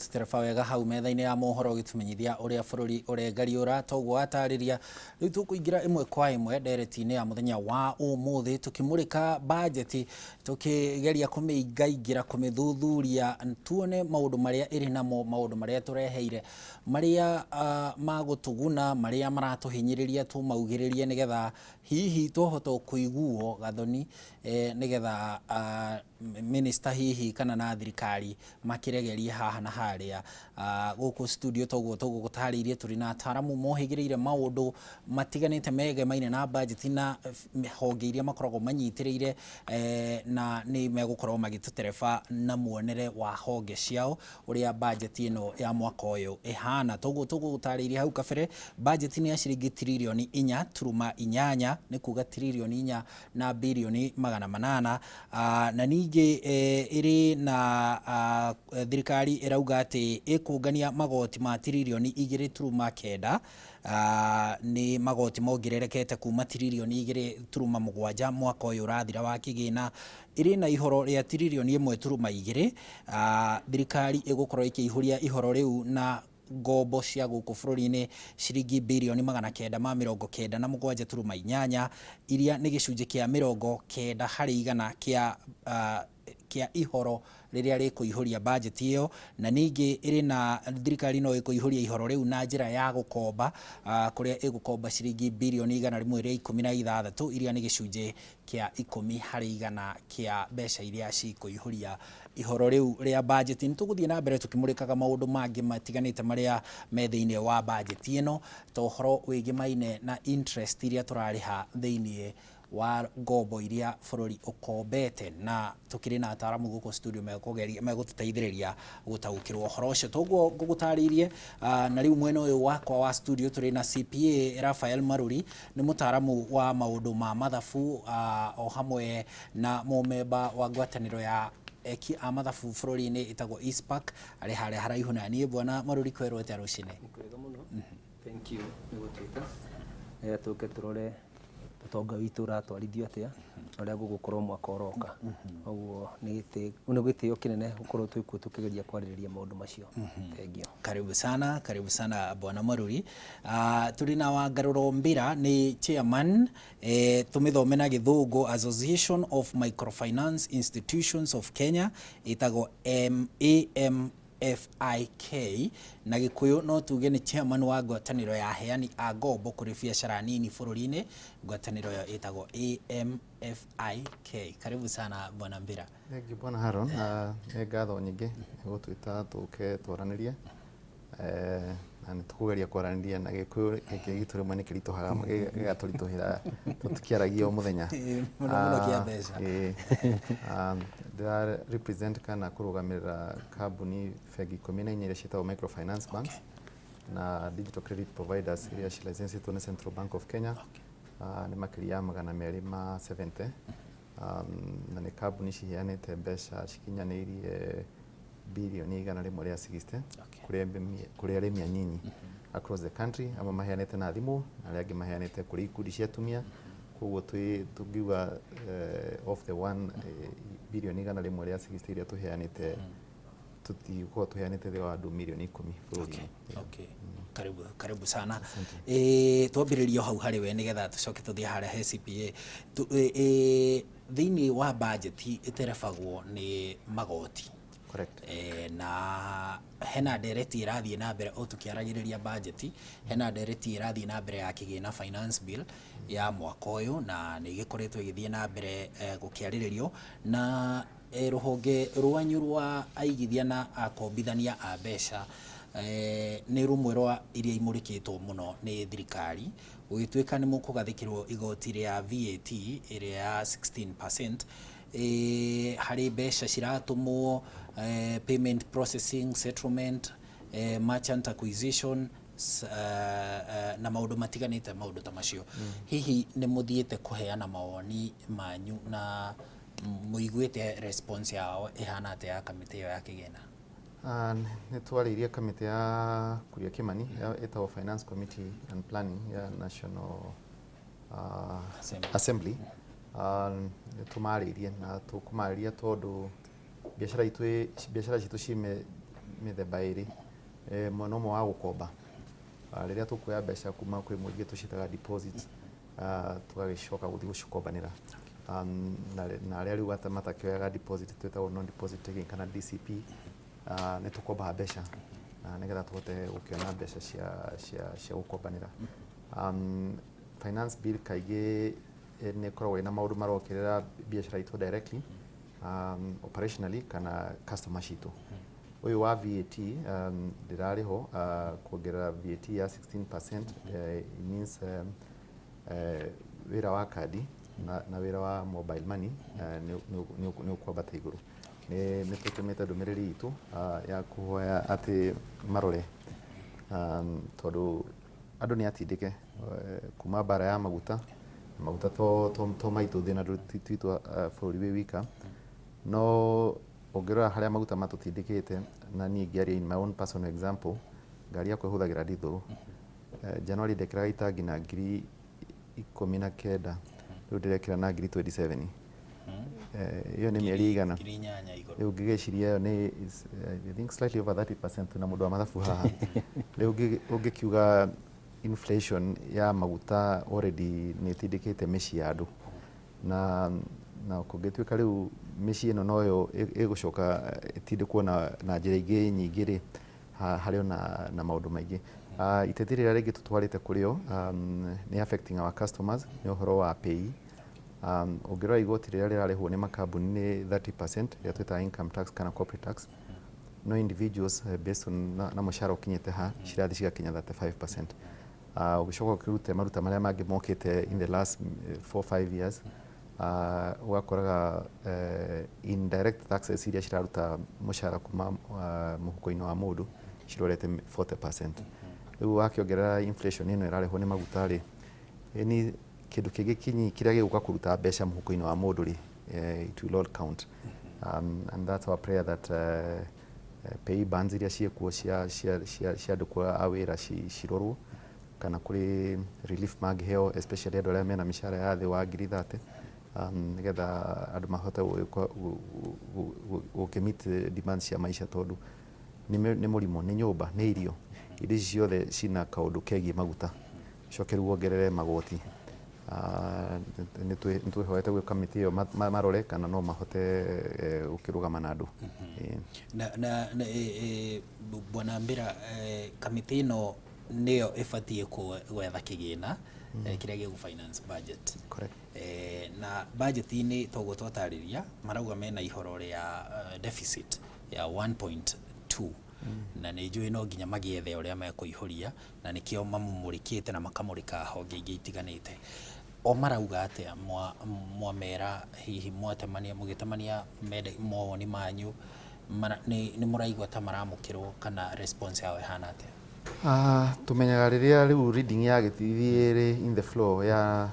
Gũtũtereba wega hau metha-inĩ ya mohoro ũgĩtũmenyithia ũrĩa bũrũri ũrengariũra. Toguo watarĩria, rĩu tũkũingĩra ĩmwe kwa ĩmwe ndereti-inĩ ya mũthenya wa ũmũthĩ, tũkĩmũrĩka bajeti, tũkĩgeria kũmĩingaingĩra, kũmĩthuthuria, tuone maũndũ marĩa ĩrĩ namo, maũndũ marĩa tũreheire, marĩa magũtũguna, marĩa maratũhinyĩrĩria tũmaugĩrĩrie, nĩgetha hihi twahota kũiguo gathoni, nĩgetha minister hihi kana na thirikari makĩregerie haha na harĩa. Gũkũ studio toguo tũgũgũtarĩirie, tũrĩ na ataramu mohĩgĩrĩire maũndũ matiganĩte megemaine na budget na honge iria makoragwo manyitĩrĩire, na nĩ megũkorwo magĩtũtereba na muonere wa honge ciao ũrĩa budget ĩno ya mwaka ũyũ ĩhana. Toguo tũgũgũtarĩirie hau kabere, budget nĩ ya ciringi tiririoni 4.8, nĩ kuga tiririoni 4 na birioni 800, na ningĩ ĩrĩ na thirikari ĩrauga atĩ ĩkũngania magoti ma tiririoni 2.9. Nĩ magoti mongererekete kuma tiririoni 2.7 mwaka ũyũ ũrathira wa kĩgĩna. Ĩrĩ na ihoro rĩa tiririoni 1.2. Thirikari ĩgũkorwo ĩkĩihũria ihoro rĩu na ngombo cia gũkũ bũrũri-inĩ ciringi birioni 997.8, iria nĩ gĩcunjĩ kĩa 90% kĩa ihoro rĩrĩa rĩkũihũria bajeti ĩyo. Na ningĩ ĩrĩ na thirikari no ĩkũihũria ihoro rĩu na njĩra ya gũkomba, kũrĩa ĩgũkomba ciringi birioni 116, iria nĩ gĩcunjĩ kĩa 10% kĩa mbeca iria cikũihũria ihoro rĩu rĩa bajeti. Nĩ tũgũthiĩ na mbere tũkĩmũrĩkaga maũndũ mangĩ matiganĩte marĩa me thĩinĩ wa bajeti ĩno, ta ũhoro wĩgĩmaine na interest iria tũrarĩha thĩinĩ wa ngombo iria bũrũri ũkombete, na tũkĩrĩ na ataramu gũkũ studio mekũgeria megũtũteithĩrĩria gũtaũkĩrwo ũhoro ũcio. Toguo ngũgũtarĩirie, na rĩu mwena ũyũ wakwa wa studio tũrĩ na CPA Raphael Maruri, nĩ mũtaaramu wa maũndũ ma mathabu, o hamwe na mũmemba wa ngwatanĩro ya eki a mathabu bũrũri-inĩ ĩtagwo ICPAK, arĩ harĩa haraihu na niĩ. Bwana Maruri, kwerwo atĩa rũcinĩ? Nĩ kwega mũno. Thank you nĩ gũtuĩka nĩgetha tũke tũrore ũtonga witũ ũratwarithio atĩa na ũrĩa gũgũkorwo mwaka ũroka. Koguo nĩ gĩtĩo kĩnene gũkorwo twĩ kuo tũkĩgeria kwarĩrĩria maũndũ macio. Thank you. Karibu sana, karibu sana Bwana Maruri. Tũrĩ na Wangarũro Mbira, nĩ chairman, tũmĩthome na Gĩthũngũ, Association of Microfinance Institutions of Kenya, ĩtagwo AMFIK na Gĩkũyũ, no tuge nĩ chairman wa ngwatanĩro ya aheani a ngombo kũrĩ biacara nini bũrũri-inĩ. Ngwatanĩro ĩyo ĩtagwo AMFIK. Karibu sana, Bwana Mbira. Thank you, Bwana Haron. Nĩ ngatho nyingĩ nĩ gũtwĩta tũke twaranĩrie, na nĩ tũkũgeria kwaranĩria na Gĩkũyũ gĩkĩ gitũ. Rĩmwe nĩ kĩritũhaga, gĩgatũritũhĩra tũtikĩaragia o mũthenya. Mũno mũno kĩa mbeca. Ĩĩ. Ndĩra represent kana kũrũgamĩrĩra kambuni bengi 14 iria ciĩtagwo microfinance banks na digital credit providers iria cilicensĩtwo nĩ Central Bank of Kenya. Nĩ makĩria ya 270, na nĩ kambuni ciheanĩte mbeca cikinyanĩirie birioni 160 kũrĩ arĩmi anyinyi across the country. Amwe maheanĩte na thimũ na arĩa angĩ maheanĩte kũrĩ ikundi cia atumia. Koguo twĩ tũngiuga of the one birioni 160 iria tũheanĩte, tũtigũkorwo tũheanĩte thĩ wa andũ mirioni 10 bũrũri-inĩ. Okay. Karibu, karibu sana. Twambĩrĩrie o hau harĩ we nĩgetha tũcoke tũthiĩ harĩa he CPA. Thĩinĩ wa bajeti ĩterebagwo nĩ magoti. Correct. Na hena ndereti ĩrathiĩ na mbere o tũkĩaragĩrĩria bajeti, hena ndereti ĩrathiĩ na mbere ya kĩgĩna, finance bill ya mwaka ũyũ, na nĩ ĩgĩkoretwo ĩgĩthiĩ na mbere gũkĩarĩrĩrio na rũhonge rwanyu rwa aigithia na akombithania a mbeca, nĩ rũmwe rwa iria imũrĩkĩtwo mũno nĩ thirikari, gũgĩtuĩka nĩ mũkũgathĩkĩrwo igoti rĩa VAT ĩrĩa ya 16% harĩ mbeca ciratũmwo, payment processing, settlement, merchant acquisition na maũndũ matiganĩte, maũndũ ta macio. Hihi nĩ mũthiĩte kũheana mawoni manyu na mũiguĩte response yao ĩhana atĩa ya kamĩtĩ ĩyo ya kĩgĩna? Nĩ twarĩirie kamĩtĩ ya Kuria Kimani ĩtagwo Finance Committee and Planning ya National Assembly. Assembly. Nĩ tũmarĩirie na tũkũmarĩria tondũ biacara citũ ci Mĩthemba ĩrĩ. Mwena ũmwe wa gũkomba, rĩrĩa tũkuoya mbeca kuma kwĩ mũingĩ tũciĩtaga deposits, tũgagĩcoka gũthiĩ gũcikombanĩra. Na arĩa rĩu matakĩoyaga deposit twĩtagwo non deposit taking kana DCP, nĩ tũkombaga mbeca na nĩgetha tũhote gũkĩona mbeca cia gũkombanĩra. Finance bill kaingĩ nĩ ĩkoragwo ĩna maũndũ marokĩrĩra biacara itũ directly, operationally kana customer citũ. Ũyũ wa VAT ndĩrarĩ ho, kuongerera VAT ya 16%, it means wĩra wa kandi na wĩra wa mobile money nĩ ũkwambata igũrũ. Nĩ tũtũmĩte ndũmĩrĩri itũ ya kũhoya atĩ marore, tondũ andũ nĩ atindĩke kuma mbara ya maguta. Maguta to maitũ thĩna twitũ bũrũri wĩ wika, no ũngĩrora harĩa maguta matũtindĩkĩte, na niĩ ngĩaria in my own personal example, ngari yakwa ĩhũthagĩra dithũrũ. January ndekĩraga itangi na 19,000, rĩu ndĩrekĩra na ngiri 27. Ĩyo nĩ mĩeri igana? 8,000 igũrũ. Rĩu ngĩgĩciria ĩyo nĩ is, I think slightly over 30%, na mũndũ wa mathabu haha. Rĩu ũngĩkiuga inflation ya maguta already nĩ ĩtindĩkĩte mĩciĩ ya andũ, na kũngĩtuĩka rĩu mĩciĩ ĩno noyo ĩgũcoka ĩtindĩkwo na njĩra ingĩ nyingĩ rĩ, harĩ ona na maũndũ maingĩ. Iteti rĩrĩa rĩngĩ tũtwarĩte kũrĩ o nĩ affecting our customers, nĩ ũhoro wa pay. Ũngĩrora igoti rĩrĩa rĩrarĩhwo nĩ makambuni nĩ 30%, rĩrĩa twĩtaga income tax kana corporate tax, no individuals, based on na mũcara ũkinyĩte ha, cirathiĩ cigakinya 35%. Ũgĩcoka ũkĩrute maruta marĩa mangĩ mokĩte in the last 4 5 years, ũgakoraga indirect taxes iria ciraruta mũcara kuma mũhuko-inĩ wa mũndũ cirorete 40%. Rĩu wakĩongerera inflation ĩno ĩrarehwo nĩ maguta rĩ, ni kĩndũ kĩngĩ kinyi kĩrĩa gĩgũka kũruta mbeca mũhuko-inĩ wa mũndũ rĩ, it will all count. And that's our prayer that pay bands iria ciĩkuo cia andũ kwa a wĩra cirorwo kana kũrĩ relief mangĩheo, especially andũ arĩa mena mĩcara ya thĩ wa ngiri 30, nĩgetha andũ mahote gũkĩ demands cia maisha, tondũ nĩ mũrimũ, nĩ nyũmba, nĩ irio, indo ici ciothe cina kaũndũ kegiĩ maguta. Coke rĩu wongerere magoti. Nĩ twĩhoete gwĩ kamĩtĩ ĩyo marore kana no mahote gũkĩrũgama na andũ. Na Bwana Mbira, kamĩtĩ ĩno nĩyo ĩbatiĩ gwetha kĩgĩna kĩrĩa gĩgũ finance budget. Correct. Na budget-inĩ toguo twatarĩria, marauga mena ihoro rĩa deficit ya 1.2, na nĩ njũĩ no nginya magĩethe ũrĩa mekũihũria, na nĩkĩo mamũmũrĩkĩte na makamũrĩka honge ingĩ itiganĩte. O marauga atĩa mwamera, hihi mwatemania, mũgĩtemania mawoni manyu, nĩ mũraigua ta maramũkĩrwo kana response yao ĩhana atĩa? Tũmenyaga rĩrĩa rĩu reading ya gĩthiĩ ĩrĩ in the floor ya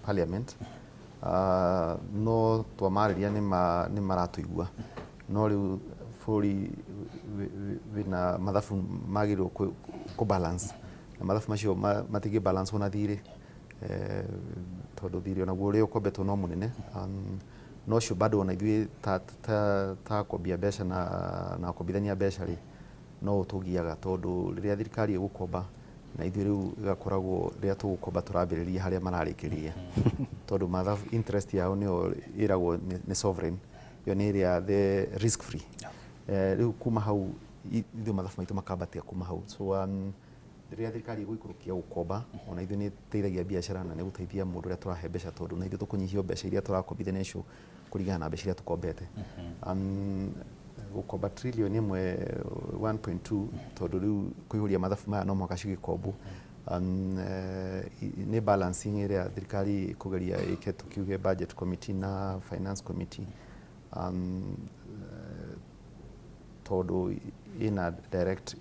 parliament, no twamarĩria nĩ maratũigua, no rĩu bũrũri wĩna mathabu magĩrĩirwo kũ balance, na mathabu macio matingĩ balance na thirĩ, tondũ thirĩ onaguo ũrĩa ũkombetwo no mũnene. No ũcio bado ona ithuĩ ta akombia mbeca na akombithania mbeca rĩ, no ũtũgiaga, tondũ rĩrĩa thirikari ĩgũkomba na ithuĩ rĩu ĩgakoragwo rĩrĩa tũgũkomba tũrambĩrĩria harĩa mararĩkĩrĩria, tondũ mathabu interest yao nĩyo ĩragwo nĩ sovereign, ĩyo nĩ ĩrĩa the risk free. Rĩu kuma hau ithuĩ mathabu maitũ makambatia kuma hau. So rĩrĩa thirikari ĩgũikũrũkia gũkomba, ona ithuĩ nĩ ĩteithagia biacara na nĩ gũteithia mũndũ ũrĩa tũrahe mbeca, tondũ na ithuĩ tũkũnyihio mbeca iria tũrakombithania nacio kũringana na mbeca iria tũkombete. Gũkomba trillion 1, 1.2, tondũ rĩu kũihũria mathabu maya no mũhaka cigĩkombwo. Nĩ balancing ĩrĩa thirikari ĩkũgeria ĩke, tũkiuge budget committee na finance committee, tondũ ĩna direct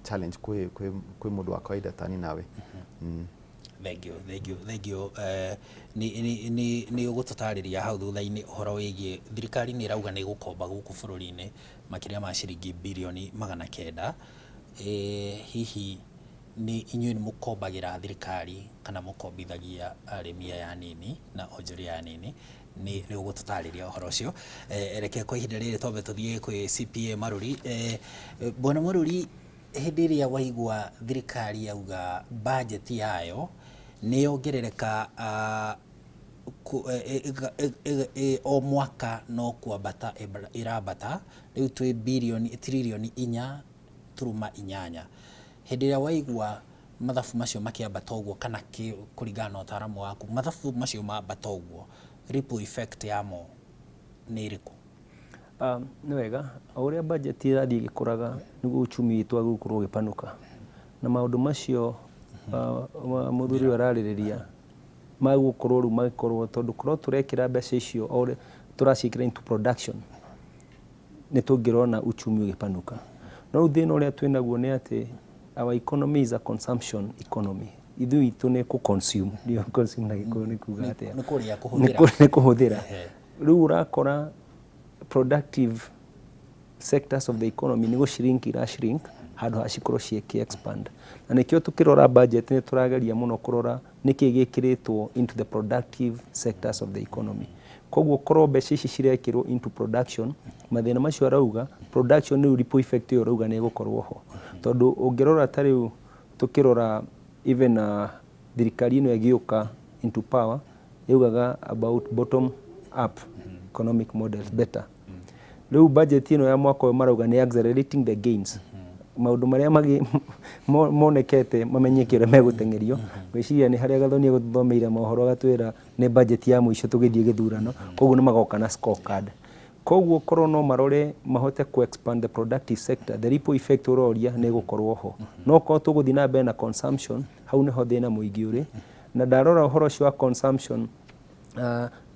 challenge kwĩ mũndũ wa kawaida tani nawe. Thank you, thank you, thank you. Nĩ ũgũtũtarĩria hau thutha-inĩ ũhoro wĩgiĩ thirikari nĩ ĩrauga nĩ ĩgũkomba gũkũ bũrũri-inĩ makĩria ma ciringi birioni 900. Hihi nĩ inyuĩ nĩ mũkombagĩra thirikari kana mũkombithagia arĩmi aya anini na onjoria aya anini? Nĩ ũgũtũtarĩria ũhoro ũcio. Reke kwa ihinda rĩrĩ twambe tũthiĩ kwĩ CPA Maruri. Bwana Maruri, hĩndĩ ĩrĩa waigua thirikari yauga bajeti yayo nĩ yongerereka o mwaka no kwambata ĩrambata, rĩu twĩ birioni tiririoni 4.8, hĩndĩ ĩrĩa waigua mathabu macio makĩambata ũguo, kana kũringana na ũtaaramu waku mathabu macio mambata ũguo, ripple effect yamo nĩ ĩrĩkũ? Nĩ wega, o ũrĩa budget ĩrathiĩ ĩgĩkũraga nĩguo uchumi witũ wagĩrĩirwo gũkorwo ũgĩpanuka, na maũndũ macio mũthuri ũyũ ararĩrĩria magũkorwo rĩu magĩkorwo, tondũ korwo tũrekĩra mbeca icio o ũrĩa tũraciĩkĩra into production, nĩ tũngĩrona uchumi ũgĩpanuka. No rĩu thĩna ũrĩa twĩnaguo nĩ atĩ our economy is a consumption economy. Ithuĩ itũ nĩ kũ consume, ndio consume na Gĩkũyũ nĩ kuga atĩa? Nĩ kũrĩa, kũhũthĩra. Nĩ kũhũthĩra. Rĩu ũrakora productive sectors of the economy nĩ gũ-shrink ira shrink handũ ha cikorwo ciĩkĩ expand, na nĩkĩo tũkĩrora budget nĩ tũrageria mũno kũrora nĩkĩ gĩkĩrĩtwo into the productive sectors of the economy. Koguo korwo mbeca ici cirekĩrwo into production, mathĩna macio arauga production, rĩu ripple effect ĩyo ũrauga nĩ ĩgũkorwo ho, tondũ ũngĩrora ta rĩu tũkĩrora even thirikari ĩno ĩgĩũka into power yaugaga about bottom up economic models better. Rĩu budget ĩno ya mwaka ũyũ marauga nĩ accelerating the gains, maũndũ marĩa monekete mamenyeke ũrĩa megũteng'erio. Ngwĩciria nĩ harĩa Gathoni egũtũthomeire mohoro agatwĩra nĩ budget ya mũico tũgĩthiĩ gĩthurano, koguo nĩ magoka na scorecard. Koguo korwo no marore mahote ku expand the productive sector, the ripple effect ũroria nĩ ĩgũkorwo ho. No korwo tũgũthiĩ na mbere na consumption, hau nĩho thĩna mũingĩ ũrĩ. Na ndarora ũhoro ũcio wa consumption,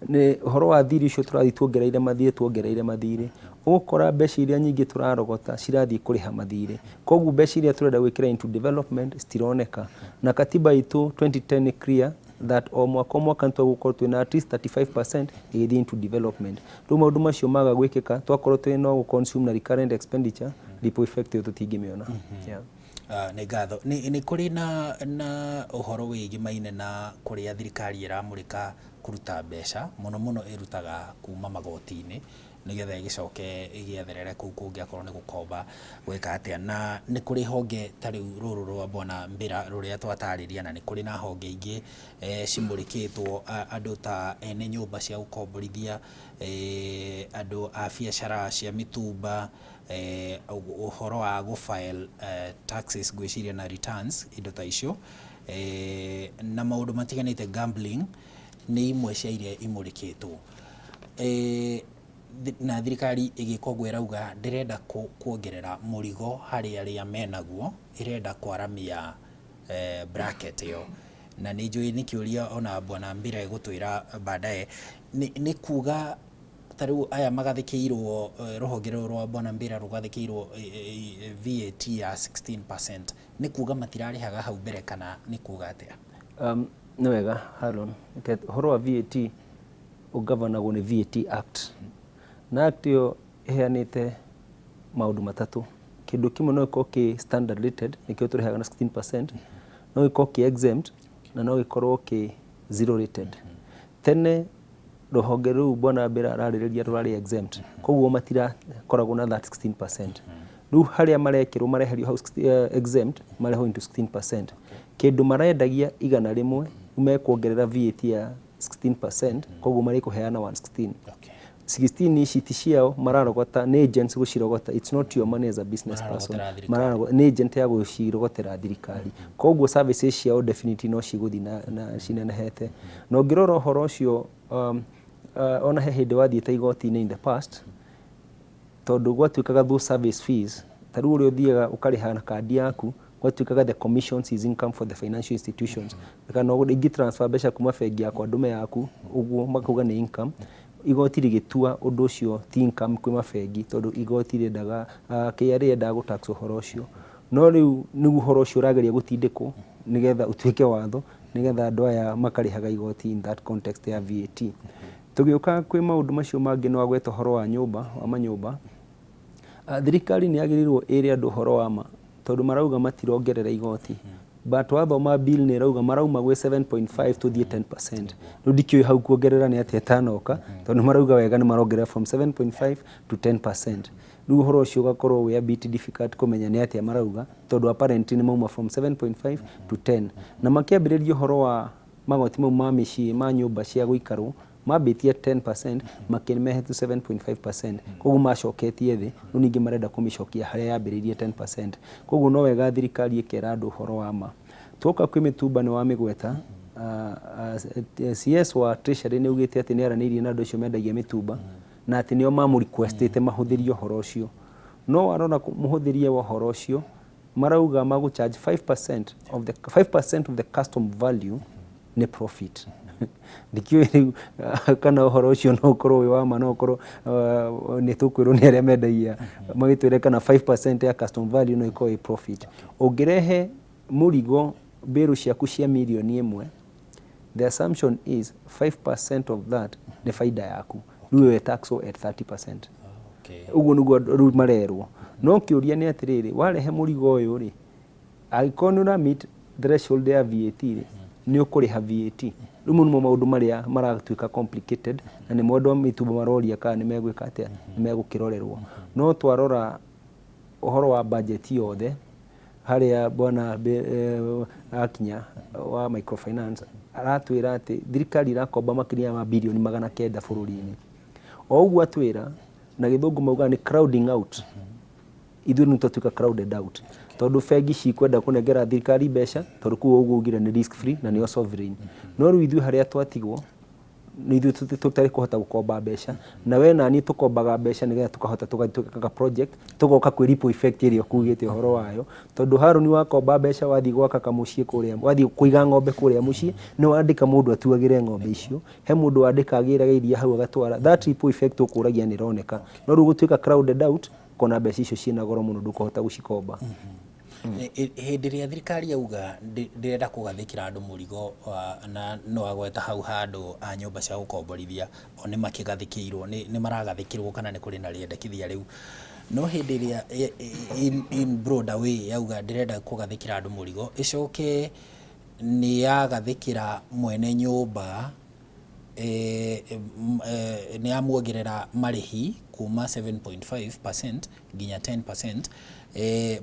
nĩ ũhoro wa thirĩ ũcio tũrathiĩ tuongereire mathirĩ, tuongereire mathirĩ, ũgũkora mbeca iria nyingĩ tũrarogota cirathiĩ kũrĩha mathirĩ, koguo mbeca iria tũrenda gwĩkĩra into development citironeka. Na katiba itũ 2010 nĩ clear that o mwaka o mwaka nĩ twagũkorwo twĩna at least 35% ĩgĩthiĩ into development. Rĩu maũndũ macio maga gwĩkĩka, twakorwo twĩ no consume na recurrent expenditure, ripple effect ĩyo tũtingĩmĩona, yeah. Nĩ ngatho. Nĩ kũrĩ na ũhoro wĩgĩmaine na kũrĩa thirikari ĩramũrĩka kũruta mbeca, mũno mũno ĩrutaga kuma magoti-inĩ nĩgetha ĩgĩcoke ĩgĩetherere kũu kũngĩ akorwo nĩ gũkomba gwĩka atĩa. Na nĩ kũrĩ honge ta rĩu rũrũ rwa Bwana Mbĩra rũrĩa twatarĩria, na nĩ kũrĩ na honge ingĩ cimũrĩkĩtwo, andũ ta ene nyũmba cia gũkomborithia, andũ a biacara cia mĩtumba, ũhoro wa gũ file taxes ngwĩciria na returns, indo ta icio, na maũndũ matiganĩte, gambling nĩ imwe cia iria imũrĩkĩtwo. Na thirikari ĩgĩka ũguo ĩrauga ndĩrenda kuongerera mũrigo harĩ arĩa menaguo, ĩrenda kwaramia bracket ĩyo. Na nĩ njũĩ nĩ kĩũria ona Bwana Mbira egũtwĩra baadaye. Nĩ kuga ta rĩu aya magathĩkĩirwo, rũhonge rũrũ rwa Bwana Mbira rũgathĩkĩirwo VAT ya 16%, nĩ kuga matirarĩhaga hau mbere kana nĩ kuga atĩa? Nĩ wega Haron, ũhoro wa VAT ũgavanagwo nĩ VAT Act, na act ĩyo ĩheanĩte maũndũ matatũ. Kĩndũ kĩmwe no gĩkorwo kĩ standard rated, nĩkĩo tũrĩhaga na 16%, no gĩkorwo kĩ exempt, na no gĩkorwo kĩ zero rated. Tene rũhonge rũu Bwana Mbira ararĩrĩria rũrarĩ exempt, koguo matirakoragwo na that 16%. Rĩu harĩa marekĩrwo mareherio hau exempt, marehwo into 16%. Kĩndũ marendagia 100, mekuongerera VAT ya 16%, koguo marĩkũheana 116. 16 ici ti ciao mararogota, nĩ agents gũcirogota. It's not your money as a business person. Mararogotera thirikari. Nĩ agent ya gũcirogotera thirikari, koguo services ciao definitely no cigũthiĩ na cinenehete. Na ũngĩrora ũhoro ũcio, ona he hĩndĩ wathiĩte igoti-inĩ in the past, tondũ gwatuĩkaga those service fees, ta rĩu ũrĩa ũthiaga ũkarĩha na kandi yaku, gwatuĩkaga the commissions is income for the financial institutions, kana ingĩ transfer mbeca kuma bengi yakwa ndume yaku ũguo, makauga nĩ income. Igoti rĩgĩtua ũndũ ũcio ti income kwĩ mabengi, tondũ igoti rĩendaga, KRA yendaga gũ tax ũhoro ũcio. No rĩu nĩguo ũhoro ũcio ũrageria gũtindĩkwo nĩgetha ũtuĩke watho, nĩgetha andũ aya makarĩhaga igoti in that context ya VAT. Tũgĩũka kwĩ maũndũ macio mangĩ, nĩ wagweta ũhoro wa nyũmba, wa manyũmba. Thirikari nĩ yagĩrĩirwo ĩre andũ ũhoro wa ma, tondũ marauga matirongerera igoti. But wathoma bill nĩ ĩrauga marauma gwĩ 7.5 tũthiĩ 10%. Rĩu ndikĩũĩ hau kuongerera nĩ atĩa ĩtanoka, tondũ marauga wega nĩ marongerera from 7.5 to 10%. Rĩu ũhoro ũcio ũgakorwo wĩ a bit difficult kũmenya nĩ atĩa marauga, tondũ apparently nĩ mauma from 7.5 to 10. Na makĩambĩrĩria ũhoro wa magoti mau ma mĩciĩ ma nyũmba cia gũikarwo, mambĩtie 10% makĩmehe to 7.5%. Koguo macoketie thĩ, rĩu ningĩ marenda kũmĩcokia harĩa yambĩrĩirie 10%. Koguo no wega thirikari ĩkera andũ ũhoro wa ma. Twoka kwĩ mĩtumba nĩ wamĩgweta, CS wa Treasury nĩ augĩte atĩ nĩ aranĩirie na andũ acio mendagia mĩtumba, na atĩ nĩo mamũ requestĩte mahũthĩrie ũhoro ũcio. No warora mũhũthĩrie wa ũhoro ũcio, marauga magũ charge 5% of the, 5% of the custom value nĩ profit. Ndikĩũĩ rĩu kana ũhoro ũcio no ũkorwo wĩ wa ma, no ũkorwo nĩ tũkwĩrwo nĩ arĩa mendagia magĩtwĩre kana 5% ya custom value no ĩkorwo ĩ profit. Ũngĩrehe mũrigo mbĩrũ ciaku cia mirioni ĩmwe, the assumption is 5% of that nĩ baida yaku. Rĩu ĩyo ĩtaxwo at 30%. Ũguo nĩguo rĩu marerwo. No kĩũria nĩ atĩrĩrĩ, warehe mũrigo ũyũ rĩ, angĩkorwo nĩ ũra meet threshold ya VAT rĩ, nĩ ũkũrĩha VAT. Rĩu mau nĩmo maũndũ marĩa maratuĩka complicated na nĩmo andũ a mĩtumba maroria kana nĩ megwĩka atĩa, nĩ megũkĩrorerwo. No twarora ũhoro wa budget yothe, harĩa bwana akinya wa microfinance aratwĩra atĩ thirikari ĩrakomba makĩria ma birioni 900 bũrũri-inĩ. O ũguo atwĩra, na gĩthũngũ maugaga nĩ crowding out. Ithuĩ nĩ twatuĩka crowded out. Tondũ bengi cikwenda kũnengera thirikari mbeca, tondũ kũu ũguo ugire nĩ risk free na nĩo sovereign. No rĩu ithuĩ harĩa twatigwo, nĩ ithuĩ tũtarĩ kũhota gũkomba mbeca, na we na niĩ tũkombaga mbeca nĩgetha tũkahota tũgeka project, tũgoka kwĩ ripple effect ĩrĩa ũkugĩte ũhoro wayo, tondũ Harũni wakomba mbeca wathiĩ gwaka kamũciĩ kũrĩa, wathiĩ kũiga ng'ombe kũrĩa mũciĩ, nĩ wandĩka mũndũ atuagĩre ng'ombe icio, he mũndũ wandĩka agĩraga iria hau agatwara, that ripple effect ũkũragia nĩ ĩroneka. No rĩu gũtuĩka crowded out, ũkona mbeca icio ciĩna goro mũno ndũkũhota gũcikomba. Hĩndĩ ĩrĩa thirikari yauga ndĩrenda kũgathĩkĩra andũ mũrigo, na no agweta hau handũ a nyũmba cia gũkomborithia, o nĩ makĩgathĩkĩirwo, nĩ maragathĩkĩrwo kana nĩ kũrĩ na rĩendekithia rĩu. No hĩndĩ ĩrĩa in broader way yauga ndĩrenda kũgathĩkĩra andũ mũrigo, ĩcoke nĩ yagathĩkĩra mwene nyũmba, nĩ yamuongerera marĩhi kuma 7.5% nginya 10%,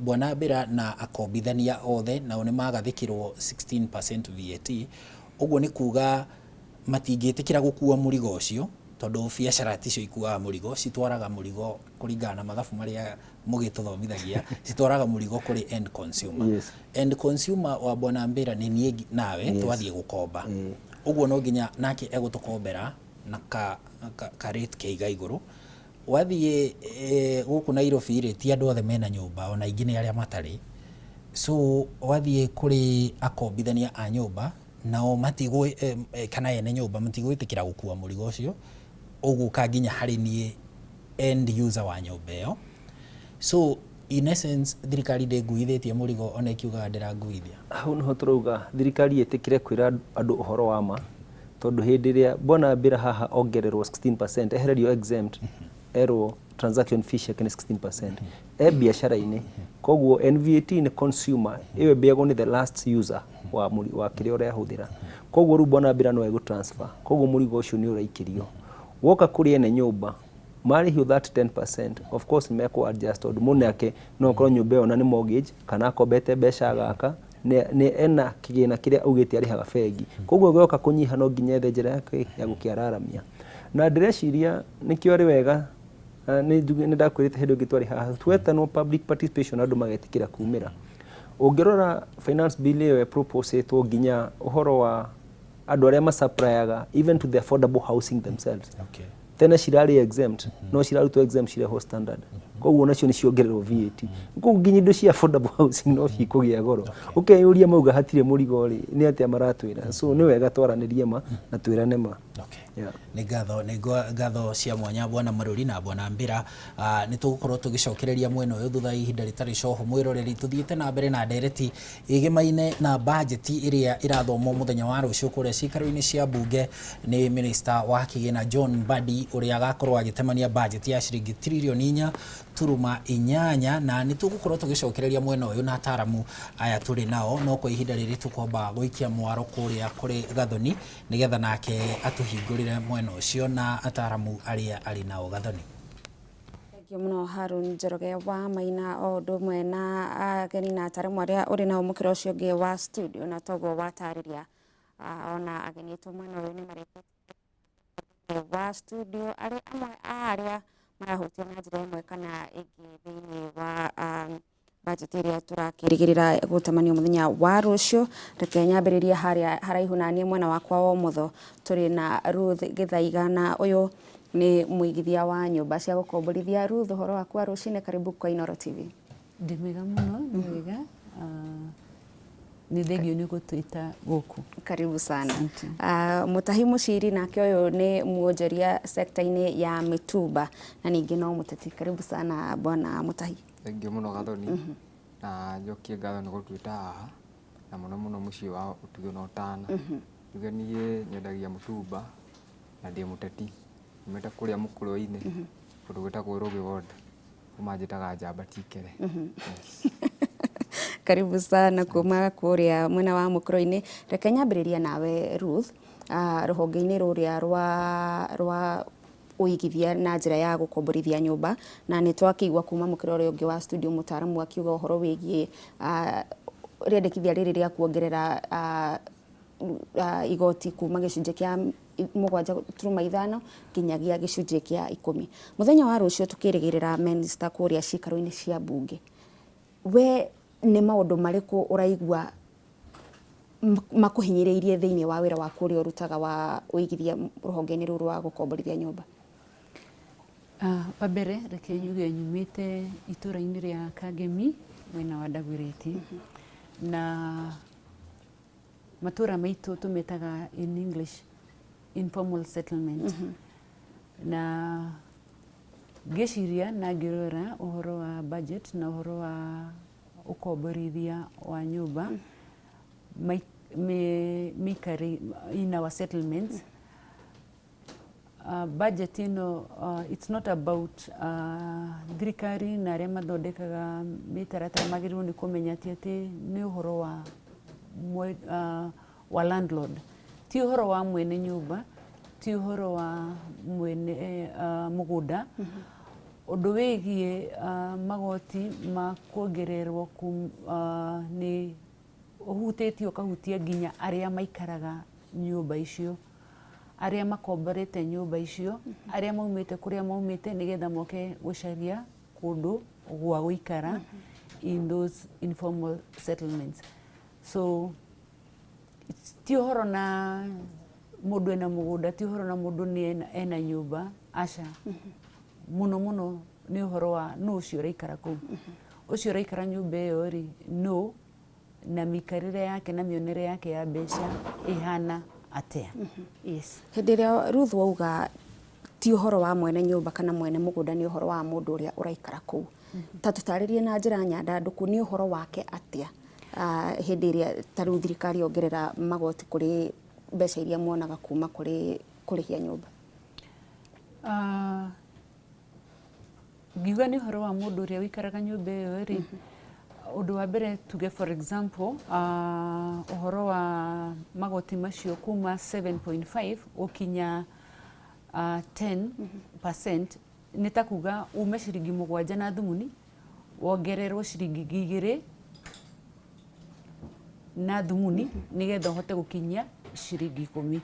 Bwana Mbĩra na akombithania othe nao nĩ magathĩkĩrwo 16% VAT, ũguo nĩ kuga matingĩtĩkĩra gũkua mũrigo ũcio, tondũ biacara ticio ikuaga mũrigo, citwaraga mũrigo kũringana na mathabu marĩa mũgĩtũthomithagia, citwaraga mũrigo kũrĩ end consumer. End consumer wa Bwana Mbĩra nĩ niĩ nawe twathiĩ gũkomba. Ũguo no nginya nake egũtũkombera na ka rate ke iga igũrũ. Wathiĩ gũkũ Nairobi rĩ, ti andũ othe mena nyũmba, ona aingĩ nĩ arĩa matarĩ. So wathiĩ kũrĩ akombithania a nyũmba, nao matigũ kana ene nyũmba matigwĩtĩkĩra gũkua mũrigo ũcio, ũgũka nginya harĩ niĩ end user wa nyũmba ĩyo. So in essence thirikari ndĩnguithĩtie mũrigo ona ĩkiugaga ndĩranguithia. Hau nĩho tũrauga thirikari ĩtĩkĩre kwĩra andũ ũhoro wa ma, tondũ hĩndĩ ĩrĩa Bwana Mbĩra haha ongererwo 16%, ehererio exempt, erwo transaction fee ciake nĩ 16%, e biacara-inĩ, koguo NVAT nĩ consumer, ĩyo ĩbĩagwo nĩ the last user wa wa kĩrĩa ũrahũthĩra. Koguo rĩu Bwana Mbĩra no egũ transfer, koguo mũrigo ũcio nĩ ũraikĩrio. Woka kũrĩ ene nyũmba, marĩhio that 10%, of course nĩ mekũ adjust tondũ mũndũ nake no akorwo nyũmba ĩyo na nĩ mortgage, kana akombete mbeca agaka, nĩ ena kĩgĩna kĩrĩa augĩte arĩhaga bengi. Koguo gĩoka kũnyiha no nginya ethe njĩra yake ya gũkĩararamia. Na ndĩreciria nĩkĩo arĩ wega, nĩ ndakwĩrĩte hĩndĩ ĩngĩ twarĩ haha, twetanwo public participation andũ magetĩkĩra kumĩra. Ũngĩrora finance bill ĩyo ĩproposĩtwo nginya ũhoro wa andũ arĩa masupplyaga even to the affordable housing themselves. Tene cirarĩ exempt, no cirarutwo exempt cirehwo standard. Koguo nacio nĩ ciongererwo VAT. Koguo nginya indo cia affordable housing no cikũgĩa goro. Ũkeyũria mauga hatirĩ mũrigo rĩ, nĩ atĩa maratwĩra? So nĩ wega twaranĩrie ma na twĩrane ma. Nĩ ngatho, nĩ ngatho cia mwanya Bwana Maruri na Bwana Mbĩra. Nĩ tũgũkorwo tũgĩcokereria mwena ũyũ thutha wa ihinda rĩtarĩ coho. Mwĩroreri, tũthiĩte na mbere na ndereti ĩgemaine na bajeti ĩrĩa ĩrathomwo mũthenya wa rũciũ kũrĩa ciikaro-inĩ cia mbunge nĩ Minister wa kĩgĩna John Mbadi, ũrĩa agakorwo agĩtemania bajeti ya ciringi tiririoni inya turuma inyanya. Na nĩ tũgũkorwo tũgĩcokereria mwena ũyũ na ataramu aya tũrĩ nao, no kwa ihinda rĩrĩ tũkwamba gũikia mwaro kũrĩa kũrĩ Gathoni nĩgetha nake atũhingũrĩre mwena ũcio na ataramu arĩa arĩ nao. Gathoni. Thengiũ mũno Harun Njoroge wa Maina, o ũndũ ũmwe na ageni na ataramu arĩa ũrĩ nao mũkĩra ũcio ũngĩ wa studio. Na toguo watarĩria, ona ageni aitũ mwena ũyũ nĩ marĩkĩtie wa studio, arĩ amwe a arĩa marahutio na njĩra ĩmwe kana ĩngĩ thĩinĩ wa budget ĩrĩa tũrakĩrĩgĩrĩra gũtamanio mũthenya wa rũciũ. Reke nyambĩrĩrie harĩa haraihu na niĩ mwena wakwa wa ũmotho, tũrĩ na Ruth Gĩthaiga, na ũyũ nĩ mũigithia wa nyũmba cia gũkomborithia. Ruth, ũhoro waku wa rũcinĩ, karibu kwa Inooro TV. Ndĩ mwega mũno, nĩ wega. Nĩ thengio nĩ gũtwĩta gũkũ. Karibu sana. Asante. Mutahi Muciri nake ũyũ nĩ mwonjoria sekta-inĩ ya mĩtumba na ningĩ no mũteti. Karibu sana, bwana Mutahi. Thengiũ mũno Gathoni, na njokie ngatho nĩ gũtwĩta haha, na mũno mũno mũciĩ wa ũtugi na ũtana. Njuge niĩ nyendagia mũtumba na ndĩ mũteti, nyumĩte kũrĩa mũkũrwe-inĩ, kũndũ gwĩtagwo Rũgĩ ward, kũu manjĩtaga Njamba Tikere. Yes. Karibu sana kuma kũrĩa mwena wa mũkũrũ-inĩ. Reke nyambĩrĩrie nawe Ruth, rũhonge-inĩ rũrĩa rwa ũigithia na njĩra ya gũkomborithia nyũmba, na nĩ twakĩigua kuma mũkĩra ũrĩa ũngĩ wa studio mũtaaramu akiuga ũhoro wĩgiĩ rĩendekithia rĩrĩ rĩa kuongerera igoti kuma gĩcunjĩ kĩa 7.5 nginyagia gĩcunjĩ kĩa 10. Mũthenya wa rũciũ tũkĩrĩgĩrĩra minister kũrĩa cikaro-inĩ cia mbunge, we nĩ maũndũ marĩkũ ũraigua makũhinyĩrĩirie thĩinĩ wa wĩra waku ũrĩa ũrutaga wa ũigithia rũhonge-inĩ rũrũ rwa gũkomborithia nyũmba? Wa mbere reke njuge nyumĩte itũra-inĩ rĩa Kangemi, mwena wa Dagoretti, na matũra maitũ tũmetaga in English informal settlement. Na ngĩciria na ngĩrora ũhoro wa budget na ũhoro wa ũkomborithia wa nyũmba mĩikari in our settlements, budget ĩno, it's not about thirikari na arĩa mathondekaga mĩtaratara magĩrĩirwo nĩ kũmenya atĩ nĩ ũhoro wa landlord, ti ũhoro wa mwene nyũmba, ti ũhoro wa mwene mũgũnda. Ũndũ wĩgiĩ magoti ma kuongererwo nĩ ũhutĩtie, ũkahutia nginya arĩa maikaraga nyũmba icio, arĩa makomborete nyũmba icio, arĩa maumĩte kũrĩa maumĩte nĩgetha moke gũcaria kũndũ gwa gũikara in those informal settlements. So ti ũhoro na mũndũ ena mũgũnda, ti ũhoro na mũndũ nĩ ena nyũmba, aca. Mũno mũno nĩ ũhoro wa nũ ũcio ũraikara kũu, ũcio ũraikara nyũmba ĩyo rĩ, nũ, na mĩikarĩre yake na mĩonere yake ya mbeca ĩhana atĩa. Yes. Hĩndĩ ĩrĩa Ruth wauga ti ũhoro wa mwene nyũmba kana mwene mũgũnda, nĩ ũhoro wa mũndũ ũrĩa ũraikara kũu, ta tũtarĩrie na njĩra nyandandũku nĩ ũhoro wake atĩa, hĩndĩ ĩrĩa ta rĩu thirikari yongerera magoti kũrĩ mbeca iria muonaga kuma kũrĩ kũrĩhia nyũmba? Ngiuga nĩ ũhoro wa mũndũ ũrĩa ũikaraga nyũmba ĩyo rĩ, ũndũ wa mbere tuge, for example, ũhoro wa magoti macio kuma 7.5 gũkinya 10% nĩ ta kuga ume ciringi 7 na thumuni wongererwo ciringi 2 na thumuni nĩgetha ũhote gũkinyia ciringi 10.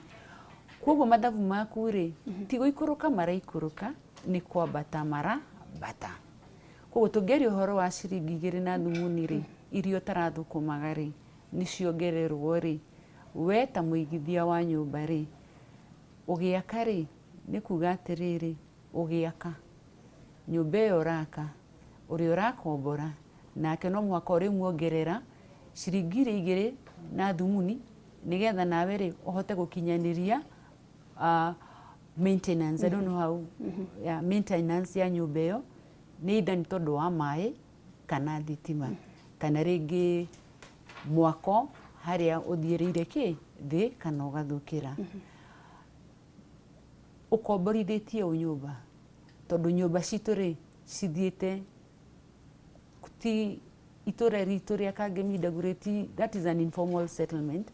Koguo mathabu maku rĩ, ti gũikũrũka maraikũrũka, nĩ kwambata marambata. Koguo tũngĩaria ũhoro wa ciringi 2 na thumuni rĩ, iria ũtarathũkũmaga rĩ, nĩ ciongererwo rĩ, we ta mũigithia wa nyũmba rĩ, ũgĩaka rĩ, nĩ kuga atĩrĩrĩ, ũgĩaka nyũmba ĩyo ũraka, ũrĩa ũrakombora nake no mũhaka ũrĩmuongerera ciringi iria 2 na thumuni nĩgetha nawe rĩ ũhote gũkinyanĩria maintenance, I don't know how, yeah, maintenance ya nyũmba ĩyo, nĩ either nĩ tondũ wa maĩ kana thitima kana rĩngĩ mwako harĩa ũthiĩrĩire kĩ thĩ kana ũgathũkĩra. Ũkomborithĩtie ũ nyũmba? Tondũ nyũmba citũ rĩ, Cithiĩte ti itũra ritũ rĩa Kangemi Dagoretti, that is an informal settlement.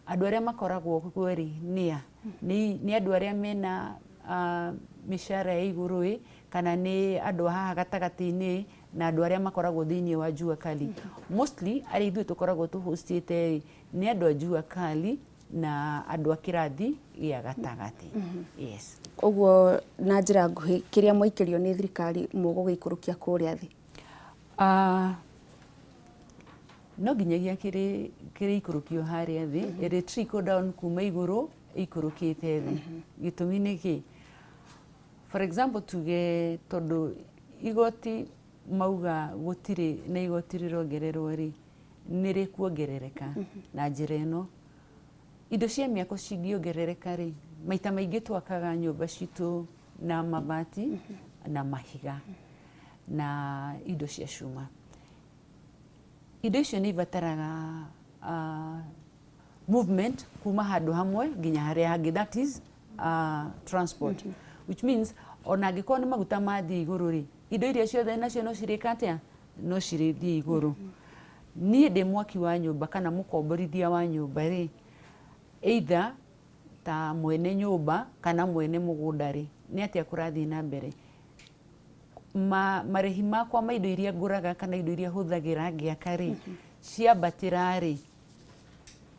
Andũ arĩa makoragwo kuo rĩ nĩa? Nĩ andũ arĩa mena mĩcara ya igũrũ ĩ, kana nĩ andũ a haha gatagatĩ-inĩ na andũ arĩa makoragwo thĩinĩ wa jua kali? Mostly arĩa ithuĩ tũkoragwo tũhostĩte rĩ nĩ andũ a jua kali na andũ a kĩrathi gĩa gatagatĩ. Yes. Ũguo na njĩra nguhĩ, kĩrĩa mwaikĩrio nĩ thirikari mũgũgĩikũrũkia kũrĩa thĩ? No nginyagia kĩrĩikũrũkio harĩa thĩ, ĩrĩ trickle down kuma igũrũ ĩikũrũkĩte thĩ. Gĩtũmi nĩ kĩ? For example, tuge tondũ igoti mauga gũtirĩ na igoti rĩrongererwo rĩ, nĩ rĩkuongerereka na njĩra ĩno. Indo cia mĩako cingĩongerereka rĩ, maita maingĩ twakaga nyũmba citũ na mabati na mahiga na indo cia cuma. Indo icio nĩ ibataraga movement kuma handũ hamwe nginya harĩa hangĩ, that is transport, which means ona angĩkorwo nĩ maguta mathiĩ igũrũ rĩ, indo iria ciothe nacio no cirĩka atĩa? No cirĩthiĩ igũrũ. Niĩ ndĩ mwaki wa nyũmba kana mũkomborithia wa nyũmba rĩ, either ta mwene nyũmba kana mwene mũgũnda rĩ, nĩ atĩa kũrathiĩ na mbere? Marĩhi makwa ma indo iria ngũraga kana indo iria hũthagĩra ngĩaka rĩ, ciambatĩra rĩ,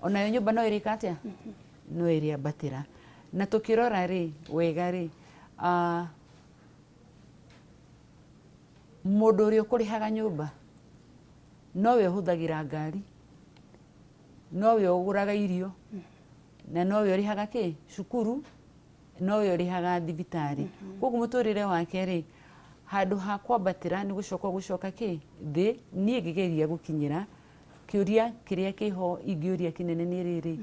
onayo nyũmba no ĩrĩka atĩa? No ĩrĩambatĩra. Na tũkĩrora rĩ wega rĩ, mũndũ ũrĩa ũkũrĩhaga nyũmba nowe ũhũthagĩra ngari, nowe ũgũraga irio, na nowe ũrĩhaga kĩ cukuru, nowe ũrĩhaga thibitarĩ. Koguo mũtũrĩre wake rĩ, handũ ha kwambatĩra nĩ gũcoka gũcoka kĩ thĩ. Niĩ ngĩgeria gũkinyĩra kĩũria kĩrĩa kĩho ingĩũria kĩnene nĩ rĩrĩ,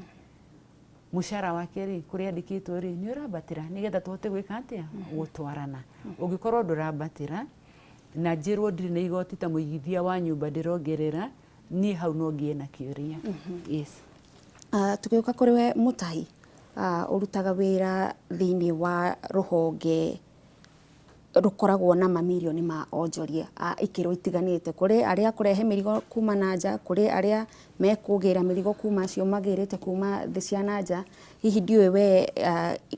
mũcara wake rĩ, kũrĩa andĩkĩtwo rĩ, nĩ ũrambatĩra nĩgetha tũhote gwĩka atĩa? Gũtwarana. Ũngĩkorwo ndũrambatĩra na njĩrwo ndirĩ na igoti ta mũigithia wa nyũmba ndĩrongerera, niĩ hau no ngĩe na kĩũria. Yes. Tũgĩũka kũrĩ we Mũtahi, ũrutaga wĩra thĩinĩ wa rũhonge rũkoragwo na mamirioni ma onjoria a ikĩro itiganĩte, kũrĩ arĩa kũrehe mĩrigo kuma na nja, kũrĩ arĩa mekũgĩra mĩrigo kuma acio magĩrĩte kuma thĩ cia na nja. Hihi ndiũĩ we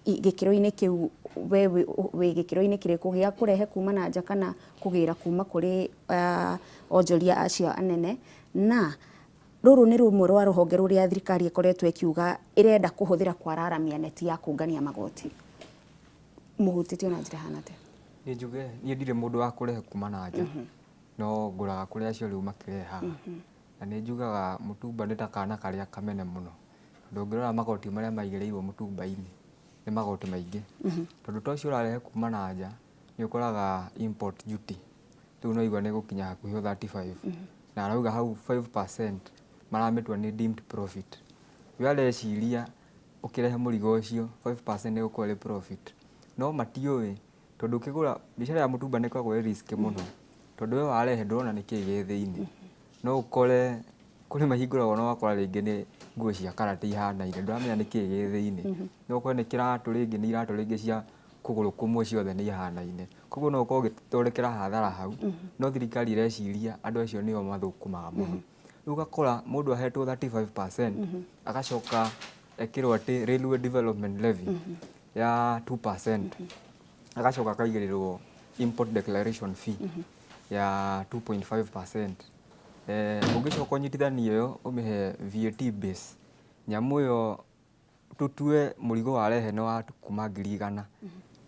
gĩkĩro-inĩ kĩu we wĩ gĩkĩro-inĩ kĩrĩkũ gĩa kũrehe kuma na nja kana kũgĩra kuma kũrĩ onjoria acio anene? Na rũrũ nĩ rũmwe rwa rũhonge rũrĩa thirikari ĩkoretwo ĩkiuga ĩrenda kũhũthĩra kwararamia neti ya kũngania magoti. Mũhutĩtio na njĩra hana atĩa? Niĩ njuge niĩ ndirĩ mũndũ wa kũrehe kuma na nja, no ngũraga kũrĩ acio rĩu makĩrehaga. Na nĩ njugaga mũtumba nĩ ta kana karĩa kamene mũno, tondũ ũngĩrora magoti marĩa maigĩrĩirwo mũtumba-inĩ nĩ magoti maingĩ. Tondũ ta ũcio ũrarehe kuma na nja nĩ ũkoraga import duty rĩu no igua nĩ gũkinya hakuhĩ 35, na arauga hau 5% maramĩtua nĩ deemed profit. We areciria ũkĩrehe mũrigo ũcio 5% nĩ gũkorwo ĩrĩ profit, no matiũĩ tondũ ũkĩgũra biacara ya mũtumba nĩ ĩkoragwo ĩ risk mũno, tondũ we warehe ndũrona nĩkĩĩ gĩ thĩinĩ. No ũkore kũrĩ mahingũragwo na ũgakora rĩngĩ nĩ nguo cia karate ihanaine, ndũramenya nĩkĩĩ gĩ thĩinĩ. No ũkore nĩ kĩratũ rĩngĩ nĩ iratũ rĩngĩ cia kũgũrũ kũmwe ciothe nĩ ihanaine. Koguo no ũkorwo ũgĩthondekera hathara hau, no thirikari ĩreciria andũ acio nĩo mathũkũmaga mũno. Rĩu ũgakora mũndũ ahetwo 35%, agacoka ekĩrwo atĩ railway development levy ya 2%, agacoka akaigĩrĩrwo import declaration fee ya 2.5%. Ũngĩcoka ũnyitithanie ĩyo ũmĩhe VAT base, nyamũ ĩyo tũtue mũrigo warehe nĩ wa kuma 100,000,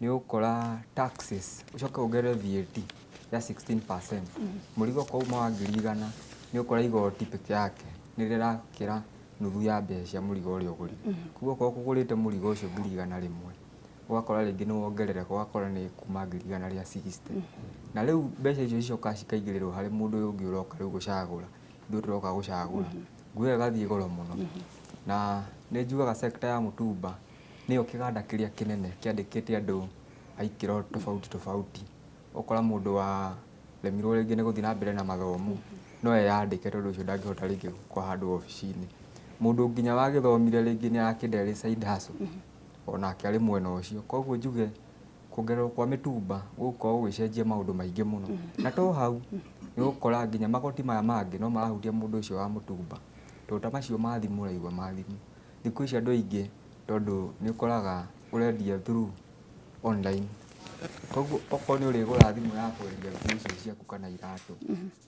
nĩ ũgũkora taxes ũcoke wongerere VAT ya 16%, mũrigo kwauma wa 100,000 nĩ ũgũkora igoti peke yake nĩ rĩrakĩra nuthu ya mbeca cia mũrigo ũrĩa ũgũrire. Koguo okorwo ũkũgũrĩte mũrigo ũcio 100,000, ũgakora rĩngĩ nĩ wongerereka ũgakora nĩ kuma 160,000. Na rĩu mbeca icio cicokaga cikaigĩrĩrwo harĩ mũndũ ũyũ ũngĩ ũroka rĩu gũcagũra, ithuĩ tũroka gũcagũra, nguo ĩyo ĩgathiĩ goro mũno. Na nĩ njugaga sector ya mũtumba nĩyo kĩganda kĩrĩa kĩnene kĩandĩkĩte andũ a ikĩro tofauti tofauti. Ũgakora mũndũ wa remirwo rĩngĩ nĩ gũthiĩ na mbere na mathomo no eyandĩke tondũ ũcio ndangĩhota rĩngĩ gũkorwo handũ obici-inĩ. Mũndũ nginya wagĩthomire rĩngĩ nĩ arakĩenda ĩrĩ side hustle, onake arĩ mwena ũcio. Koguo njuge Kuongererwo kwa mĩtumba gũgũkorwo gũgĩcenjia maũndũ maingĩ mũno. Na to hau, nĩ ũgũkora nginya magoti maya mangĩ no marahutia mũndũ ũcio wa mũtumba. Tondũ ta macio ma thimũ ũraigua ma thimũ. Thikũ ici andũ aingĩ tondũ nĩ ũkoraga ũrendia through online. Koguo okorwo nĩ ũrĩgũra thimũ ya kwendia nguo icio ciaku kana iratũ,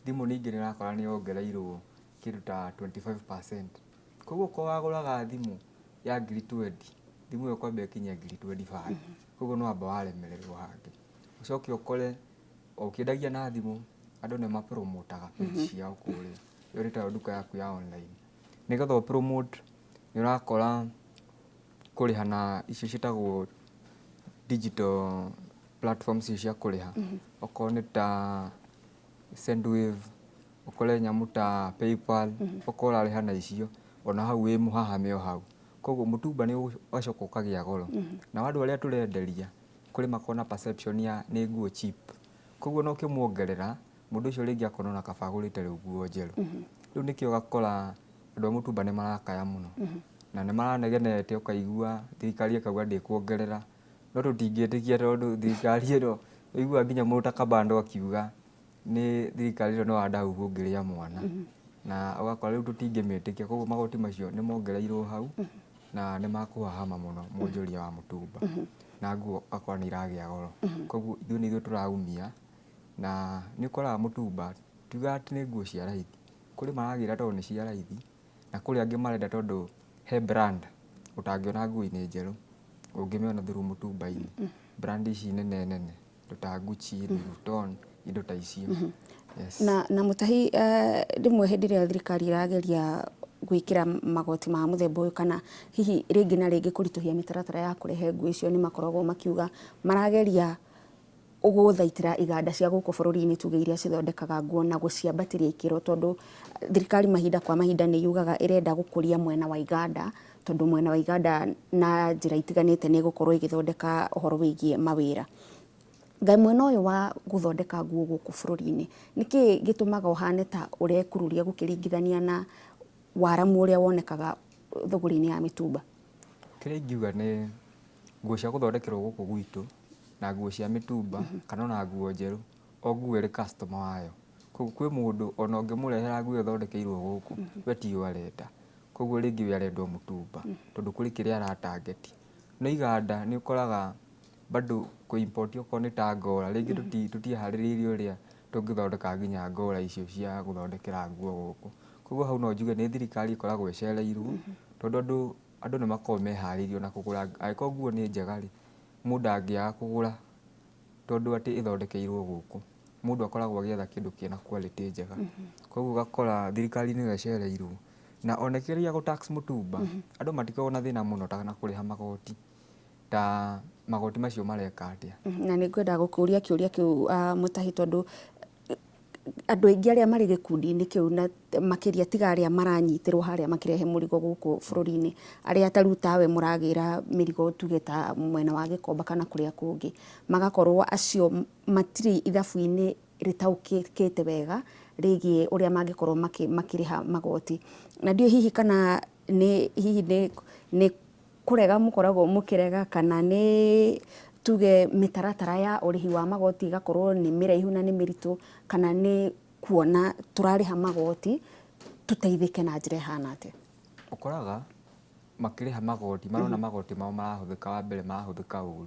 thimũ ningĩ nĩ ũrakora nĩ yongereirwo kĩndũ ta 25%. Koguo okorwo wagũraga thimũ ya ngiri 20, thimũ ĩyo ĩkwamba ĩkinye ngiri 25. Koguo nĩ wamba waremererwo hangĩ. Ũcoke ũkore o ũkĩendagia na thimũ, andũ nĩ mapromotaga page ciao kũrĩa. Ĩyo nĩ tayo nduka yaku ya online. Nĩgetha ũ promote nĩ ũrakora kũrĩha na icio ciĩtagwo digital platforms icio cia kũrĩha. Okorwo nĩ ta Sendwave, ũkore nyamũ ta PayPal, okorwo ũrarĩha na icio, ona hau wĩ mũhahame o hau. Koguo mũtumba nĩ ũgacoka ũkagĩa goro. Nao andũ arĩa tũrenderia, kũrĩ makoragwo na perception ya nĩ nguo cheap. Koguo ona ũkĩmuongerera, mũndũ ũcio rĩngĩ akona ona kaba agũrĩte rĩu nguo njerũ. Rĩu nĩkĩo ũgakora andũ a mũtumba nĩ marakaya mũno. Na nĩ maranegenete ũkaigua thirikari ĩkauga ndĩkuongerera. No tũtingĩtĩkia tondũ thirikari ĩno, ũiguaga nginya mũndũ ta Kabando akiuga nĩ thirikari ĩno nĩ wandahuhu ũngĩrĩa mwana. Na ũgakora rĩu tũtingĩmĩtĩkia, koguo magoti macio nĩ mongereirwo hau na nĩ makũhahama mũno mwonjoria wa mũtumba. Na nguo ũgakora nĩ iragĩa goro. Koguo ithuĩ nĩ ithuĩ tũraumia na nĩ ũkoraga mũtumba tiugaga atĩ nĩ nguo cia raithi. Kũrĩ maragĩra tondũ nĩ cia raithi na kũrĩ angĩ marenda tondũ he brand ũtangĩona nguo-inĩ njerũ ũngĩmĩona through mũtumba-inĩ. Brand ici nene nene indo ta Gucci, Louis Vuitton, indo ta icio. Yes. Na Mũtahi, rĩmwe hĩndĩ ĩrĩa thirikari ĩrageria gwĩkĩra magoti ma mũthemba ũyũ kana hihi rĩngĩ na rĩngĩ kũritũhia mĩtaratara ya kũrehe nguo icio, nĩ makoragwo makiuga marageria gũthaitĩra iganda cia gũkũ bũrũri-inĩ, tuge iria cithondekaga nguo, na gũciambatĩria ikĩro, tondũ thirikari mahinda kwa mahinda nĩ yugaga ĩrenda gũkũria mwena wa iganda, tondũ mwena wa iganda na njĩra itiganĩte nĩ ĩgũkorwo ĩgĩthondeka ũhoro wĩgiĩ mawĩra. Ngai, mwena ũyũ wa gũthondeka nguo gũkũ bũrũri-inĩ, nĩkĩ gĩtũmaga ũhane ta ũrekururia gũkĩringithania na waramu ũrĩa wonekaga thũgũrĩ-inĩ ya mĩtumba? Kĩrĩa ingiuga nĩ nguo cia gũthondekerwo gũkũ gwitũ na nguo cia mĩtumba kana ona nguo njerũ, o nguo ĩrĩ customer wayo. Koguo kwĩ mũndũ ona ũngĩmũrehera nguo ĩthondekeirwo gũkũ, we tiyo arenda. Koguo rĩngĩ we arenda o mũtumba tondũ kũrĩ kĩrĩa ara target. No iganda nĩ ũkoraga bado kũ import okorwo nĩ ta ngora, rĩngĩ tũtiĩharĩrĩirie ũrĩa tũngĩthondeka nginya ngora icio cia gũthondekera nguo gũkũ. Koguo hau no njuge nĩ thirikari ĩkoragwo ĩcereirwo tondũ andũ nĩ makoragwo meharĩirie ona kũgũra. Angĩkorwo nguo nĩ njega rĩ, mũndũ ndangĩaga kũgũra tondũ atĩ ĩthondekeirwo gũkũ. Mũndũ akoragwo agĩetha kĩndũ kĩna quality njega. Koguo ũgakora thirikari nĩyo ĩcereirwo. Na ona ĩkĩgeria gũ tax mũtumba, andũ matikoragwo na thĩna mũno ta na kũrĩha magoti. Ta magoti macio mareka atĩa? Na nĩ ngwenda gũkũria kĩũria kĩu, Mũtahi, tondũ andũ aingĩ arĩa marĩ gĩkundi-inĩ kĩu, na makĩria tiga arĩa maranyitĩrwo harĩa makĩrehe mũrigo gũkũ bũrũri-inĩ, arĩa ta rĩu tawe mũragĩra mĩrigo tuge ta mwena wa Gĩkomba kana kũrĩa kũngĩ, magakorwo acio matirĩ ithabu-inĩ rĩtaũkĩkĩte wega rĩgiĩ ũrĩa mangĩkorwo makĩrĩha magoti. Na ndiũĩ hihi kana nĩ hihi nĩ kũrega mũkoragwo mũkĩrega, kana nĩ tuge mĩtaratara ya ũrĩhi wa magoti ĩgakorwo nĩ mĩraihu na nĩ mĩritũ, kana nĩ kuona tũrarĩha magoti tũteithĩke na njĩra ĩhana atĩa? Ũkoraga makĩrĩha magoti marona magoti mao marahũthĩka, wa mbere marahũthĩka ũru.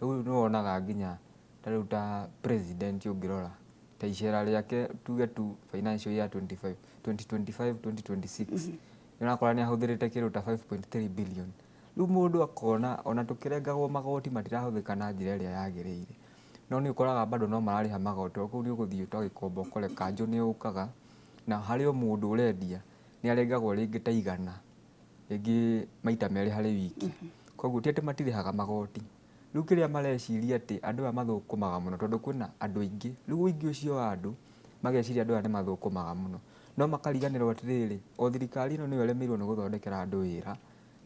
Rĩu nĩ wonaga nginya ta rĩu ta president ũngĩrora ta icera rĩake, tuge tu financial year 25 2025 2026, nĩ ũrakora nĩ ahũthĩrĩte kĩndũ ta 5.3 billion. Rĩu mũndũ akona ona tũkĩrengagwo magoti matirahũthĩka na njĩra ĩrĩa yagĩrĩire. No nĩ ũkoraga bado no mararĩha magoti, o kũu nĩ ũgũthiĩ ta Gĩkomba ũkore kanjũ nĩ yũkaga na harĩ o mũndũ ũrendia nĩ arengagwo rĩngĩ ta 100, rĩngĩ maita merĩ harĩ wiki. Koguo ti atĩ matirĩhaga magoti. Rĩu kĩrĩa mareciria atĩ andũ aya mathũkũmaga mũno, tondũ kwĩna andũ aingĩ, rĩu ũingĩ ũcio wa andũ mageciria andũ aya nĩ mathũkũmaga mũno, no makariganĩrwo atĩrĩrĩ, o thirikari ĩno nĩyo ĩremeirwo nĩ gũthondekera andũ wĩra,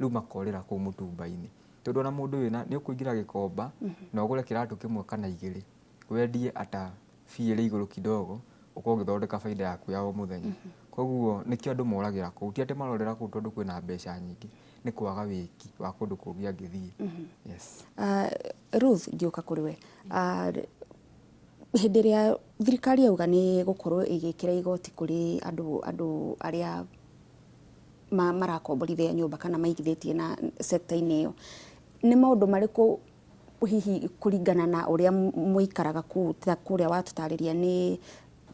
rĩu makorĩra kũu mũtumba-inĩ. Tondũ ona mũndũ wĩna nĩ ũkũingĩra Gĩkomba na ũgũre kĩratũ kĩmwe kana igĩrĩ, wendie ata fee ĩrĩ igũrũ kidogo, ũkorwo ũgĩthondeka baida yaku ya o mũthenya. Koguo nĩkĩo andũ moragĩra kũu, ti atĩ marorĩra kũu tondũ kwĩna mbeca nyingĩ, nĩ kwaga wĩki wa kũndũ kũngĩ angĩthiĩ. Yes. Ruth, ngĩũka kũrĩ we, hĩndĩ ĩrĩa thirikari yauga nĩ gũkorwo ĩgĩkĩra igoti kũrĩ andũ arĩa marakomborithia nyũmba kana maigithĩtie na sector-inĩ ĩyo, nĩ maũndũ marĩkũ hihi kũringana na ũrĩa mũikaraga kũu, ta kũrĩa watũtarĩria nĩ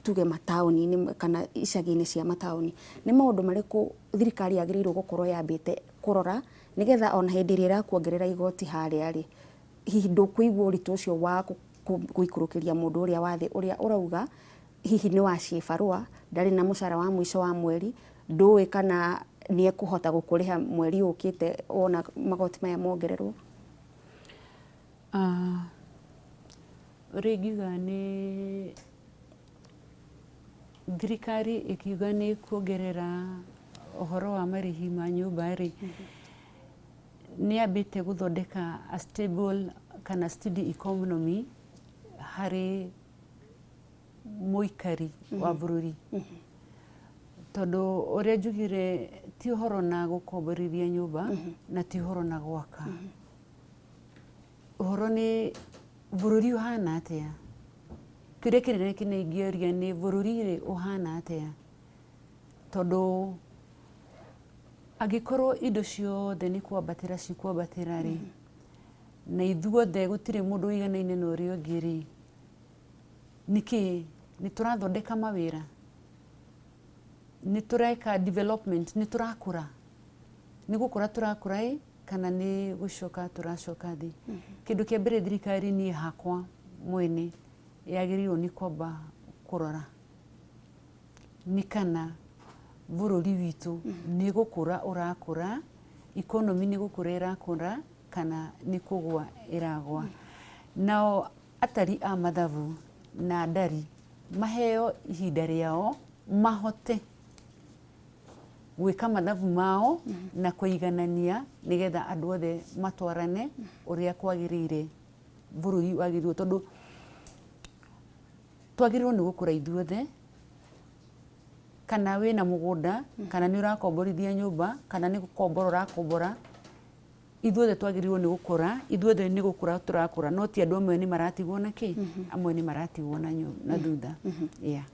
tuge mataũni-inĩ kana icagi-inĩ cia mataũni, nĩ maũndũ marĩkũ thirikari yagĩrĩirwo gũkorwo yambĩte kũrora nĩgetha ona hĩndĩ ĩrĩa ĩrakuongerera igoti harĩa rĩ, hihi ndũkũigua ũritũ ũcio wa gũikũrũkĩria mũndũ ũrĩa wa thĩ ũrĩa ũrauga hihi nĩ wa ciĩbarũa, ndarĩ na mũcara wa mũico wa mweri, ndũĩ kana nĩ ekũhota gũkũrĩha mweri ũkĩte wona magoti maya mongererwo? Ũrĩa ingiuga nĩ thirikari ĩkiuga nĩ kuongerera ũhoro wa marĩhi ma nyũmba rĩ, nĩ yambĩte gũthondeka a stable kana steady economy harĩ mũikari wa bũrũri, tondũ ũrĩa njugire ti ũhoro na gũkomborithia nyũmba na ti ũhoro na gwaka, ũhoro nĩ bũrũri ũhana atĩa. Kĩũria kĩnene kĩrĩa ingĩũria nĩ bũrũri rĩ ũhana atĩa, tondũ angĩkorwo indo ciothe nĩ kwambatĩra cikwambatĩra rĩ, na ithuothe gũtirĩ mũndũ ũiganaine na ũrĩa ũngĩ rĩ, nĩkĩ nĩ tũrathondeka mawĩra, nĩ tũreka development, nĩ tũrakũra, nĩ gũkũra tũrakũra ĩ kana nĩ gũcoka tũracoka thĩ? Kĩndũ kĩa mbere thirikari niĩ hakwa mwene yagĩrĩirwo nĩ kwamba kũrora nĩ kana bũrũri witũ nĩ gũkũra ũrakũra, economy nĩ gũkũra ĩrakũra kana nĩ kũgwa ĩragwa. Nao atari a mathabu na ndari maheo ihinda rĩao mahote gwĩka mathabu mao na kũiganania nĩgetha andũ othe matwarane ũrĩa kwagĩrĩire bũrũri wagĩrĩirwo, tondũ twagĩrĩirwo nĩ gũkũra ithuothe, kana wĩna mũgũnda kana nĩ ũrakomborithia nyũmba kana nĩ gũkombora ũrakombora, ithuothe twagĩrĩirwo nĩ gũkũra, ithuothe nĩ gũkũra tũrakũra, no ti andũ amwe nĩ maratigwo na kĩ, amwe nĩ maratigwo na thutha. Yeah.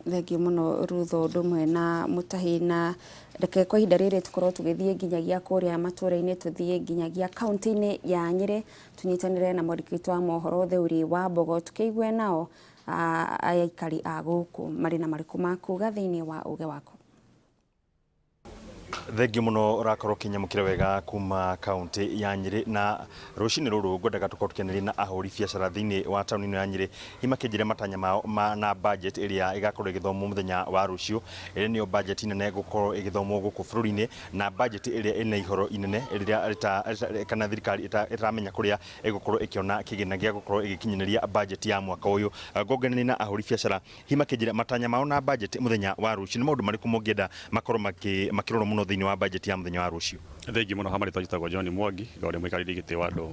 Thengiũ mũno Ruth, ũndũ ũmwe na Mũtahi, na reke kwa ihinda rĩrĩ tũkorwo tũgĩthiĩ nginyagia kũrĩa matũra-inĩ, tũthiĩ nginyagia kaunti-inĩ ya Nyĩrĩ, tũnyitanĩre na mwandĩki witũ wa mohoro Theuri wa Mbogo, tũkĩigue nao aikari a gũkũ marĩ na marĩkũ ma kuga thĩinĩ wa uge waku. Thengiũ mũno, ũrakorwo ũkĩnyamũkĩra wega kuma kaunti ya Nyĩrĩ, na rũcinĩ rũrũ ngwendaga tũkorwo tũkĩanĩria na ahũri biacara thĩinĩ wa taũni ĩno ya Nyĩrĩ, hihi makĩnjĩre matanya mao na budget ĩrĩa ĩgakorwo ĩgĩthomwo mũthenya wa rũciũ, ĩrĩa nĩyo budget nene gũkorwo ĩgĩthomwo gũkũ bũrũri-inĩ, na budget ĩrĩa ĩna ihoro inene rĩrĩa kana thirikari ĩtaramenya kũrĩa ĩgũkorwo ĩkĩona kĩgĩna gĩa gũkorwo ĩgĩkinyanĩria budget ya mwaka ũyũ. Ngonganĩria na ahũri biacara hihi makĩnjĩra matanya mao na budget mũthenya wa rũciũ, nĩ maũndũ marĩkũ mũngĩenda makorwo makĩrorwo mũno thĩinĩ wa budget ya mũthenya wa rũciũ? Thengiũ mũno, ha marĩtwa njĩtagwo John Mwangi, ngorwo ndĩ mũikarĩri gĩtĩ wa andũ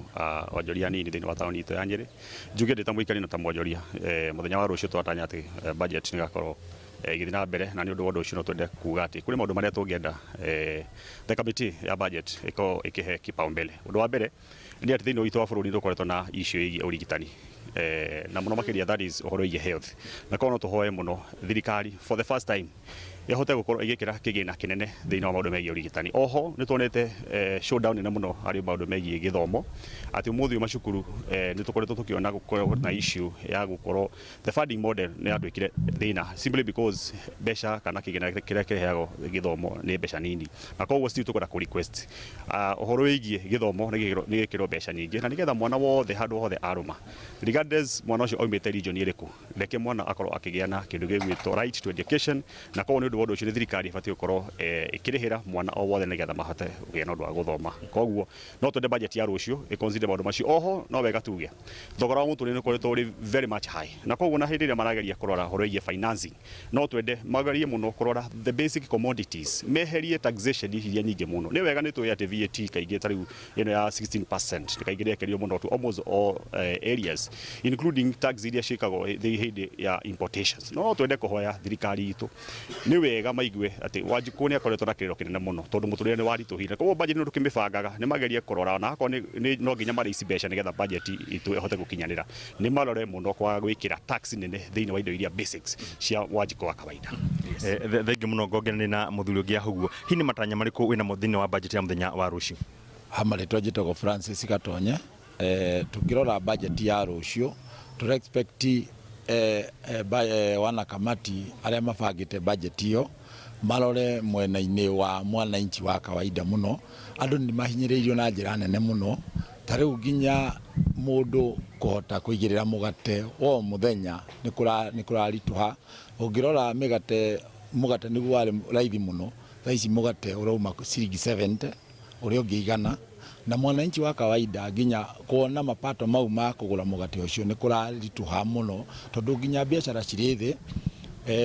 onjoria anini thĩinĩ wa taũni itũ ya Nyĩrĩ. Njuge ndĩ ta mũikari na ta mwonjoria, mũthenya wa rũciũ tũratanya atĩ budget nĩ ĩgakorwo ĩgĩthiĩ na mbere, na nĩ ũndũ wa ũndũ ũcio no twende kuga atĩ kũrĩ maũndũ marĩa tũngĩenda the committee ya budget ĩkorwo ĩkĩhe kipaumbele. Ũndũ wa mbere nĩ atĩ thĩinĩ witũ wa bũrũri nĩ tũkoretwo na issue ĩgiĩ ũrigitani, na mũno makĩria that is ũhoro wĩgiĩ health, na koguo no tũhoe mũno thirikari for the first time ĩhote gũkorwo ĩgĩkĩra kĩgĩna kĩnene thĩinĩ wa maũndũ megiĩ ũrigitani. Oho nĩ tuonete showdown nene mũno harĩ maũndũ megiĩ gĩthomo, atĩ ũmũthĩ ũyũ macukuru nĩ tũkoretwo tũkĩona gũkorwo na issue ya gũkorwo the funding model nĩ yatuĩkire thĩna simply because mbeca kana kĩgĩna kĩrĩa kĩheagwo gĩthomo nĩ mbeca nini, na koguo still tũkwenda kũ request ũhoro wĩgiĩ gĩthomo nĩ gĩkĩrwo mbeca nyingĩ, na nĩgetha mwana wothe handũ hothe arũma, regardless mwana ũcio aumĩte region ĩrĩkũ, reke mwana akorwo akĩgĩa na kĩndũ gĩgwĩtwo right to education. Na koguo nĩ ũndũ wa ũndũ ũcio nĩ thirikari ĩbatiĩ gũkorwo ĩkĩrĩhĩra mwana o wothe nĩgetha mahote kũgĩa na ũndũ wa gũthoma. Koguo no twende budget ya rũciũ ĩ consider maũndũ macio. Oho no wega tuge thogora wa mũtũrĩre nĩ ũkoretwo ũrĩ very much high, na koguo na hĩndĩ ĩrĩa marageria kũrora ũhoro wĩgiĩ financing, no twende magerie mũno kũrora the basic commodities, meherie taxation iria nyingĩ mũno. Nĩ wega nĩ tũĩ atĩ VAT kaingĩ ta rĩu ĩno ya 16% nĩ kaingĩ rĩekerio mũno to almost all areas, including tax iria ciĩkagwo hĩndĩ ya importations. No twende kũhoya thirikari itũ nĩ Wega maigue atĩ Wanjikũ nĩ akoretwo na kĩrĩro kĩnene mũno tondũ mũtũrĩre nĩ waritũhire. Koguo budget ĩno tũkĩmĩbangaga nĩ magerie kũrora, ona akorwo no nginya marĩici mbeca nĩgetha budget itũ ĩhote gũkinyanĩra, nĩ marore mũno kwaga gwĩkĩra tax nene thĩinĩ wa indo iria basics cia Wanjikũ wa kawaida. Yes. Thengiũ mũno. Ngongerere na mũthuri ũngĩ ũguo, hihi nĩ matanya marĩkũ wĩnamo thĩinĩ wa budget ya mũthenya wa rũciũ? Ha marĩtwa njĩtagwo Francis Gatonye. Tũngĩrora budget ya rũciũ, tũra expect wanakamati arĩa mabangĩte budget ĩyo marore mwena-inĩ wa mwananchi wa kawaida mũno. Andũ nĩ mahinyĩrĩirio na njĩra nene mũno, ta rĩu nginya mũndũ kũhota kũigĩrĩra mũgate wa o mũthenya nĩ kũraritũha. Ũngĩrora mĩgate, mũgate nĩguo warĩ raithi mũno, thaa ici mũgate ũrauma ciringi 70, ũrĩa ũngĩ 100, na mwananchi wa kawaida nginya kuona mapato mau ma kũgũra mũgate ũcio nĩ kũraritũha mũno, tondũ nginya biacara cirĩ thĩ.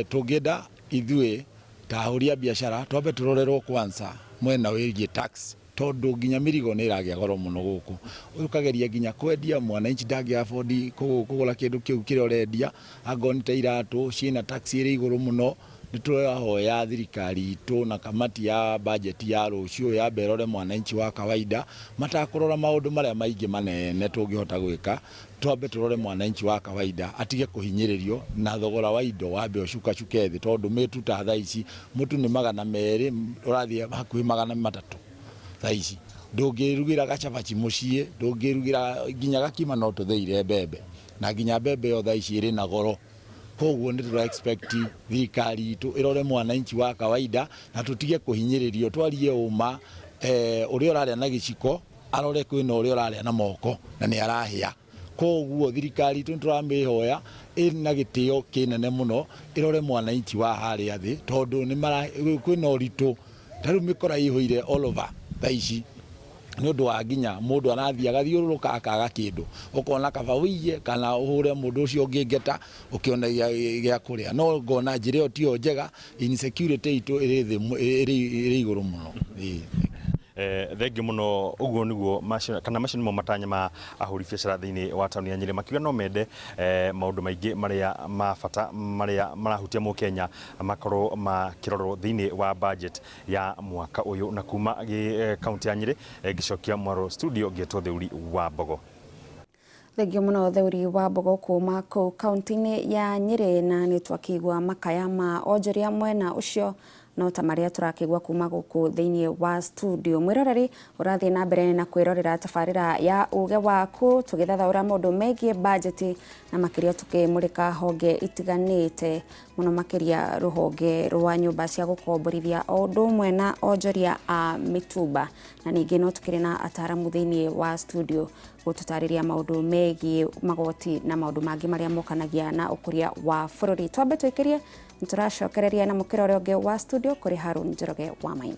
Tũngĩenda ithuĩ ta ahũri a biacara twambe tũrorerwo kwanza mwena wĩgiĩ tax, tondũ nginya mĩrigo nĩ ĩragĩa goro mũno gũkũ. Ũkageria nginya kwendia, mwananchi ndangĩ afford kũgũra kĩndũ kĩu kĩrĩa ũrendia, angorwo nĩ ta iratũ ciĩna tax ĩrĩ igũrũ mũno. Nĩ tũrahoya thirikari itũ na kamati ya budget ya rũciũ yambe ĩrore mwananchi wa kawaida, matakũrora maũndũ marĩa maingĩ manene tũngĩhota gwĩka. Twambe tũrore mwananchi wa kawaida atige kũhinyĩrĩrio, na thogora wa indo wambe ũcukacuke thĩ, tondũ mĩtu ta thaa ici mũtu nĩ 200, ũrathiĩ hakuhĩ 300 thaa ici. Ndũngĩrugĩra gacabaci mũciĩ, ndũngĩrugĩra nginya gakima, no tũthĩire mbembe, na nginya mbembe ĩyo thaa ici ĩrĩ na goro. Koguo nĩ tũra expect thirikari itũ ĩrore mwananchi wa kawaida na tũtige kũhinyĩrĩrio. Twarie ũma, ũrĩa ũrarĩa na gĩciko arore kwĩna ũrĩa ũrarĩa na moko na nĩ arahĩa. Koguo thirikari itũ nĩ tũramĩhoya ĩna gĩtĩo kĩnene mũno ĩrore mwananchi wa harĩa thĩ, tondũ kwĩna ũritũ. Ta rĩu mĩkora ĩihũire all over thaa ici, nĩ ũndũ wa nginya mũndũ arathiĩ agathiũrũrũka akaga kĩndũ, ũkona kaba ũiye kana ũhũre mũndũ ũcio ũngĩ ngeta ũkĩona gĩa kũrĩa. No ngona njĩra ĩyo tiyo njega, insecurity itũ ĩrĩ thĩ, ĩrĩ igũrũ mũno. Ĩĩ. Thengiũ mũno. Ũguo nĩguo macio, kana macio nĩmo matanya ma ahũri biacara thĩinĩ wa taũni ya Nyĩrĩ, makiuga no mende maũndũ maingĩ marĩa ma bata marĩa marahutia mũkenya makorwo makĩrorwo thĩinĩ wa budget ya mwaka ũyũ. Na kuma kaunti ya Nyĩrĩ, ngĩcokia mwaro studio, ngĩtwo Theuri wa Mbogo. Thengio mũno, Theuri wa Mbogo, kuma kũu kaunti-inĩ ya Nyĩrĩ. Na nĩ twakĩigua makaya ma onjoria mwena ũcio, no ta marĩa tũrakĩigua kuma gũkũ thĩinĩ wa studio. Mwĩroreri, ũrathiĩ na mbere na kwĩrorera tabarĩra ya Uge Waku, tũgĩthathaũra maũndũ megiĩ bajeti na makĩria tũkĩmũrĩka honge itiganĩte, mũno makĩria rũhonge rwa nyũmba cia gũkomborithia o ũndũ ũmwe na onjoria a mĩtumba. Na ningĩ no tũkĩrĩ na ataramu thĩinĩ wa studio gũtũtarĩria maũndũ megiĩ magoti na maũndũ mangĩ marĩa mokanagia na ũkũria wa bũrũri. Twambe twĩkĩrie, nĩtũracokereria na mũkĩra ũrĩa ũngĩ wa studio kũrĩ Harun Njoroge wa Maina.